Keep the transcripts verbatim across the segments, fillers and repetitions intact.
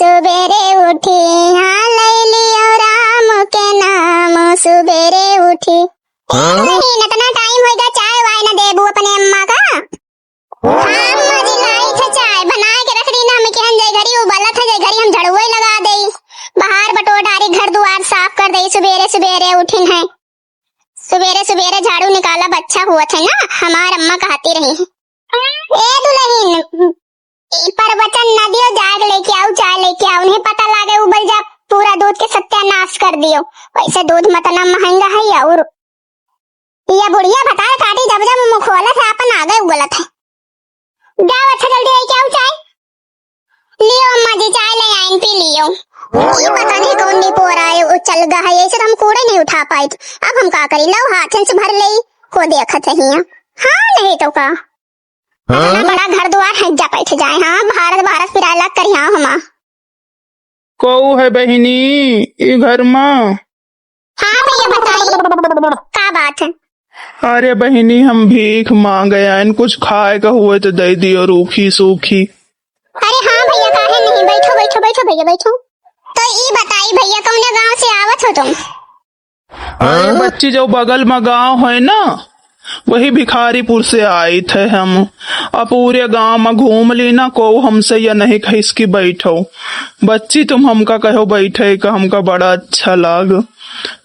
सुबेरे उठी, हाँ, लैली और राम के नाम सुबेरे उठी। हाँ? नहीं, इतना टाइम होइगा, चाय वाय न देबू अपने अम्मा का? हाँ, अम्मा जी, लाई थे चाय, बनाए के रख दी ना, हम केहन जे घरी उबलत है, जे घरी हम झड़ुए लगा देई, बाहर बटोर डारी, घर दुआर साफ कर देई, सुबेरे सुबेरे उठिन है। सुबेरे सुबेरे झाड़ू निकालब अच्छा हुआ थे ना, हमार अम्मा कहती रही। ए दुल्हन, ई प्रवचन न दियो, जाग लेके आओ, चाय लेके आओ, नहीं पता लागे उबल जा, पूरा दूध के सत्यानाश कर दियो। वैसे दूध मतना महंगा है और या बुढ़िया भतार काटी जब जब मुँह खोलत है, अपन आगे उगलत है। जाओ, अच्छा जल्दी लेके आओ चाय। लियो अम्मा जी, चाय ले आइन, पी लियो। ये पता नहीं कौन निपोर आए, वो चल गा है, ऐसे तो हम कूड़े नहीं उठा पाइत। अब हम का करी, लो हाथन से भर लेई, को देखत है हियां। हाँ, नहीं तो का। हाँ? इतना बड़ा घर दुआर है, जा बैठ जाए। हाँ, भारत भारत फिराए लाग करी, हाँ, हमा। कऊ है बहिनी ई घर मा? हाँ भैया, बताई, का बात है? अरे बहिनी, हम भीख मांगे आइन, कुछ खाए का हुए तो दे दियो, रूखी सूखी। अरे हाँ भैया, काहे नहीं, बैठो, बैठो, बैठो भैया, बैठो। तो ई बताई भैया, कौने गांव से आवत हो तुम? अरे हाँ? बच्ची, जो बगल मा गांव है ना, वही भिखारीपुर से आइत है हम। अब पूरे गांव मा घूम ली ना, को हमसे या नहीं कहिस कि बैठो। बच्ची, तुम हमका कहो बैठे का, हमका बड़ा अच्छा लाग।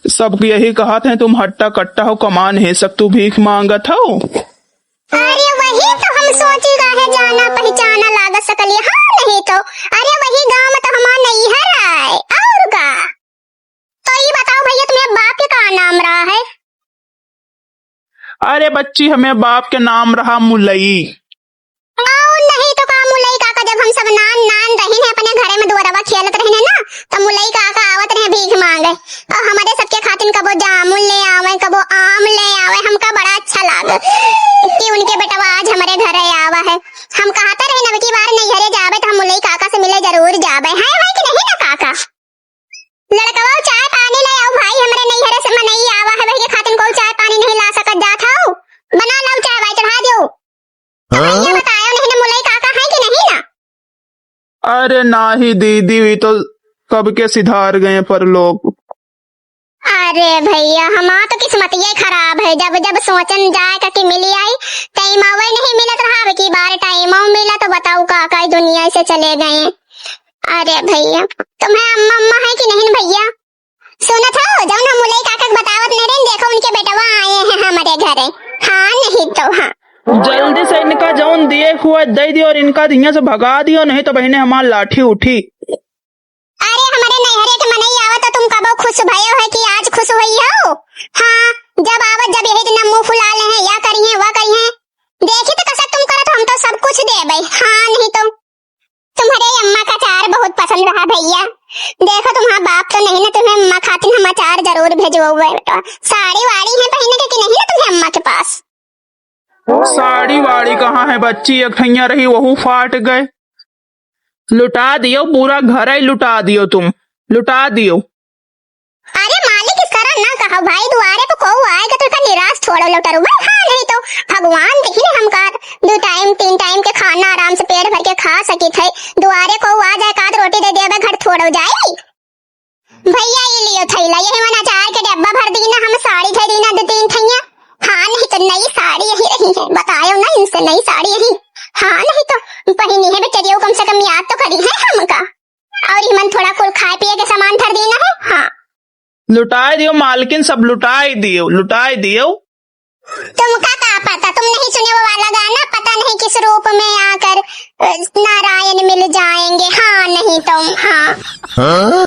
सब यही कहत है, तुम हट्टा कट्टा हो, कमा नहीं सकतू, भीख मांगत हो। अरे वही तो हम सोची रहे, जाना पहचाना लागत सकली, हाँ नहीं तो। अरे वही गांव मा तो हमार नैहर आए, और का? तो ई बताओ भैया, तुम्हें बाप के का नाम रहा है? अरे बच्ची, हमें बाप के नाम रहा मुलई। और नहीं तो का मुलई काका, जब हम सब नान नान रही हैं अपने घरे में दुअरवा खेलत रही हैं ना, तो मुलई काका आवत रहे भीख मांगे, और हमारे सबके खातिन कबो जामुन ले आवे, कबो आम ले आवे। हमका बड़ा अच्छा लाग कि उनके बेटवा आज हमारे घरे आवा है। हम कहते रहे ना कि बार नैहरे जावे तो हम मुलई काका से मिले जरूर जावे, है, है कि नहीं ना काका? लड़कवा चाय पानी ले आओ भाई, हमरे नैहरे से मनई आवा है, वही के खातिन को चाय पानी नहीं ला सकत जात हो। बना लाओ चाय भाई, चढ़ा दियो। तो हाँ? भैया बतायो नहीं ना, मुलई काका है कि नहीं ना? अरे नाही दीदी, वी तो कब के सिधार गए परलोक। अरे भैया, हमार तो किस्मतिये खराब है, जब जब सोचन जाए का कि मिली आई, टाइम आवे नहीं मिलत रहा, अब की बार टाइम मिला तो बताओ काका दुनिया से चले गए। अरे भैया, तुम्हें अम्मा, अम्मा है कि नहीं भैया? सुनत हो, जौन हम मुलई काका के बतावत नहीं रहे, देखो उनके बेटवा आए हैं हमारे घरे। हाँ, नहीं तो हाँ। जल्दी से इनका जौन दिए हुआ दे दियो और इनका हियां से भगा दियो, नहीं तो बहिने हमार लाठी उठी। अरे हमारे नैहरे के मनई आवत तो तुम कबो खुश भयो है कि आज खुश हुई हो? हाँ, जब आवत जब यही दिन मुंह फुला ले हैं, या करी हैं, वह करी हैं। देखी तो कसक तुम करत हो, हम तो सब कुछ देबे। हाँ, नहीं तो। तुम्हारे अम्मा का अचार बहुत पसंद रहा भैया। देखो, तुम्हारा बाप तो नहीं ना, तुम्हें अम्मा खातिर हम अचार जरूर भेजवाओ बेटवा। साड़ी वाड़ी है पहने के कि नहीं ना तुम्हें अम्मा के पास? साड़ी वाड़ी कहाँ है बच्ची, एक ठैया रही, वहू फाट गए। लुटा दियो, पूरा घर ही लुटा दियो तुम, लुटा दियो। अरे मालिक, इस तरह ना कहो भाई, दुआरे पे को आएगा तो का निराश छोड़ो लौटरू भाई। हाँ, नहीं तो भगवान देखी ने हमका दो टाइम तीन टाइम के खाना आराम से पेट भर के खा सकी थे, दुआरे को आ जाए, एक आध रोटी दे देवे, घर छोड़ो जाई। भैया, ये लियो थैला, यही मन अचार के डब्बा भर दीना, हम साड़ी धर दीना दो तीन ठैया। हाँ, नहीं तो नई साड़ी यही रही है, बतायो ना इनसे, नई साड़ी यही। हाँ, नहीं तो पहिनी है बेचारियों, कम से कम याद तो करी है हमका। और ही मन थोड़ा कुल खाए पिए के सामान धर दीना है। हाँ। लुटाए दियो मालकिन, सब लुटाए दियो, लुटाए दियो। तुमका का पता, तुम नहीं सुने वो वाला गाना, पता नहीं किस रूप में आकर, अ, नारायण मिल जाएंगे। हाँ, नहीं तो, हाँ। हाँ?